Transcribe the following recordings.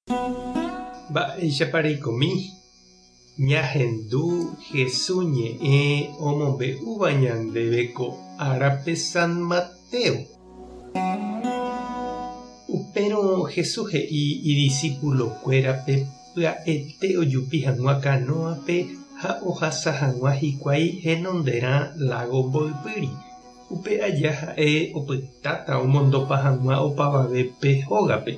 Mba'éichapa reikomi? Ñahendu Hesu ñe'ẽ omombe'úva ñandéve ko árape San Mateo. Upérõ Hesu he'i idisipulokuérape pya'ete ojupi hag̃ua kanóape ha ohasa hag̃ua hikuái henonderã lágo mboypýri. Upe aja ha'e opytáta omondopa hag̃ua opavavépe hógape.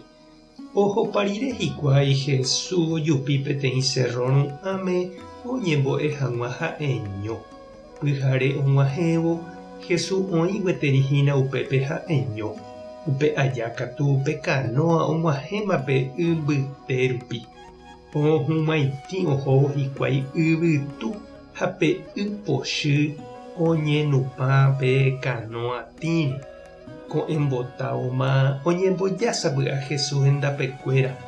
Ohopa rire hikuái Hesu ojupi peteĩ sérro ru'ãme oñembo'e hag̃ua ha'eño. Pyhare og̃uahẽvo, Hesu oĩ gueteri hína upépe ha'eño. Upe aja katu pe kanóa og̃uahẽma pe y mbyte rupi. Ohumaitĩ ohóvo hikuái yvytu ha pe y pochy oñenupã pe kanóa tĩre. Ko'ẽmbotáoma oñemboja sapy'a Jesús hendapekuéra,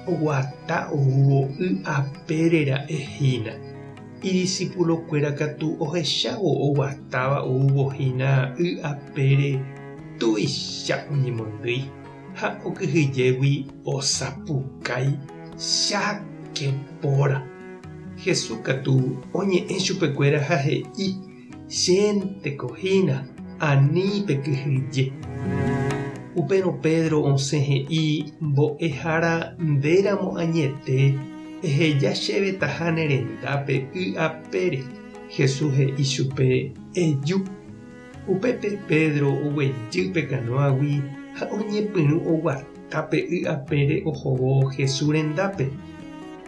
oguata oúvo y apére ra'e hína. Idisipulokuéra katu ohechávo oguatáva oúvo hína y apére tuicha oñemondýi ha okyhyjégui osapukái, Cháke póra! Jesús katu oñe'ẽ chupekuéra ha he'i, Chénteko hína, ani pekyhyje. Upérõ Pedro osẽ he'i, Mbo'ehára, ndéramo añete, eheja chéve taha ne rendápe y apére. Jesús he'i chupe, Eju. Upépe Pedro oguejy pe kanóagui ha oñepyrũ oguata pe y apére ohóvo Jesús rendápe.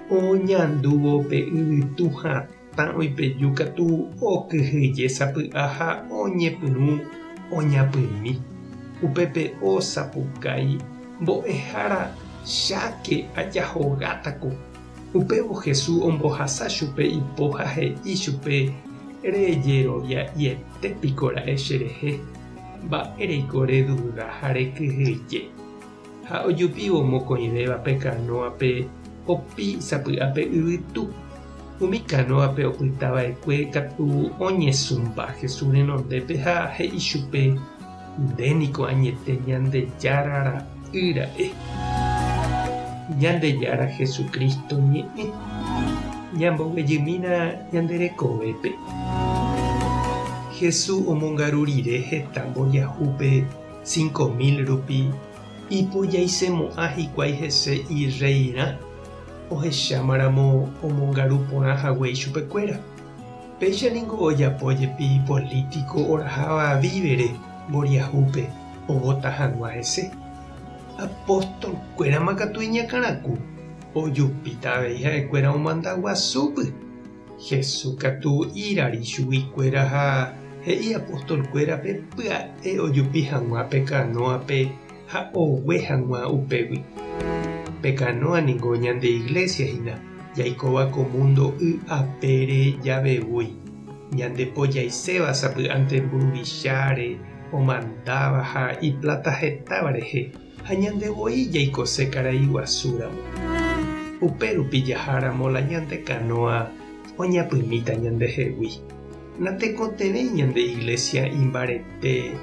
Oñandúvo pe yvytu hatã. Tã oipeju katu okyhyje sapy'a ha oñepyrũ oñapymi. Upépe osapukái, Mbo'ehára, cháke ajahogátako! Upévo Jesús ombohasa chupe ipo ha he'i chupe, Rejerovia'iete piko ra'e cherehe? Mba'éreiko reduda ha rekyhyje? Ha ojupívo mokõivéva pe kanóape opi sapy'a pe yvytu. Umi kanóape opyta va'ekue katu oñesũmba Jesús renondépe ha he'i chupe, Nde niko añete Ñandejára ra'y ra'e. Ñandejára Jesucristo ñe'ẽ. Ñamboguejymína ñande rekovépe. Jesús omongaru rire heta mboriahúpe 5000 rupi ipojaisemo'ã hikuái hese irreirã, ohechámaramo omongaru porã hague ichupekuéra. Péicha ningo ojapo jepi polítiko oraháva vívere mboriahúpe ovota hag̃ua hese. Apóstolkuérama katu iñakãraku, ojupíta avei ha'ekuéra omanda guasúpy. Jesús katu irari chuguikuéra ha he'i apostolkuérape pya'e ojupi hag̃ua pe kanóape ha ogue hag̃ua upégui. Pe kanóa ningo ñande iglésia hína, jaikóva ko múndo y apére javevúi. Ñande pojaiséva sapy'ánte mburuvicháre, omandáva ha ipláta hetáva rehe. Ha ñande voi jaikose karai guasúramo. Upérupi jaháramo la ñande kanóa oñapymíta ñandehegui. Natekotevẽi ñande iglésia imbarete,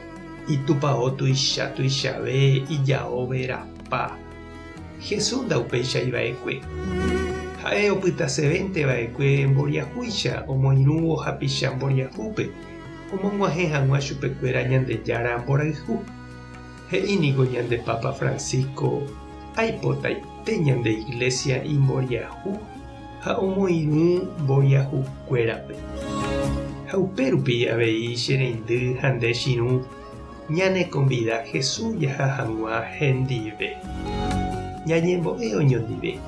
itupao tuicha tuichave, ijao verapa. Jesús ndaupéichai va'ekue. Ha'e opytasevénte va'ekue mboriahúicha omoirũvo hapicha mboriahúpe, omog̃uahẽ hag̃ua chupekuéra Ñandejára mborayhu. He'i niko ñande Papa Francisco aipotaite ñande Iglesia imboriahu ha omoirũ mboriahukuérape. Ha upérupi avei che reindy ha nde chirũ ñanekonvida Jesús jaha hag̃ua hendive. Ñañembo'e oñondive.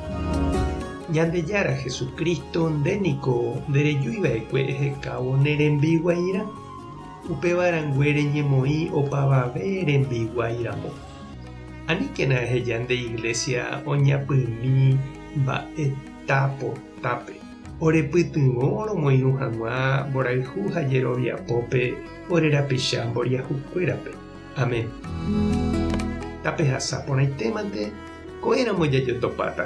Ñandejára Jesucristo nde niko nderejuiva'ekue ehekávo ne rembiguairã. Upéva rangue reñemoĩ opavave rembiguái ramo. Aníkena eheja nde iglésia oñapymi mba'eta potápe. Orepytyvõ romoirũ hag̃ua mborayhu ha jeroviapópe ore rapicha mboriahukuérape. Amén. Tapehasa porãitémante, ko'ẽramo jajotopáta.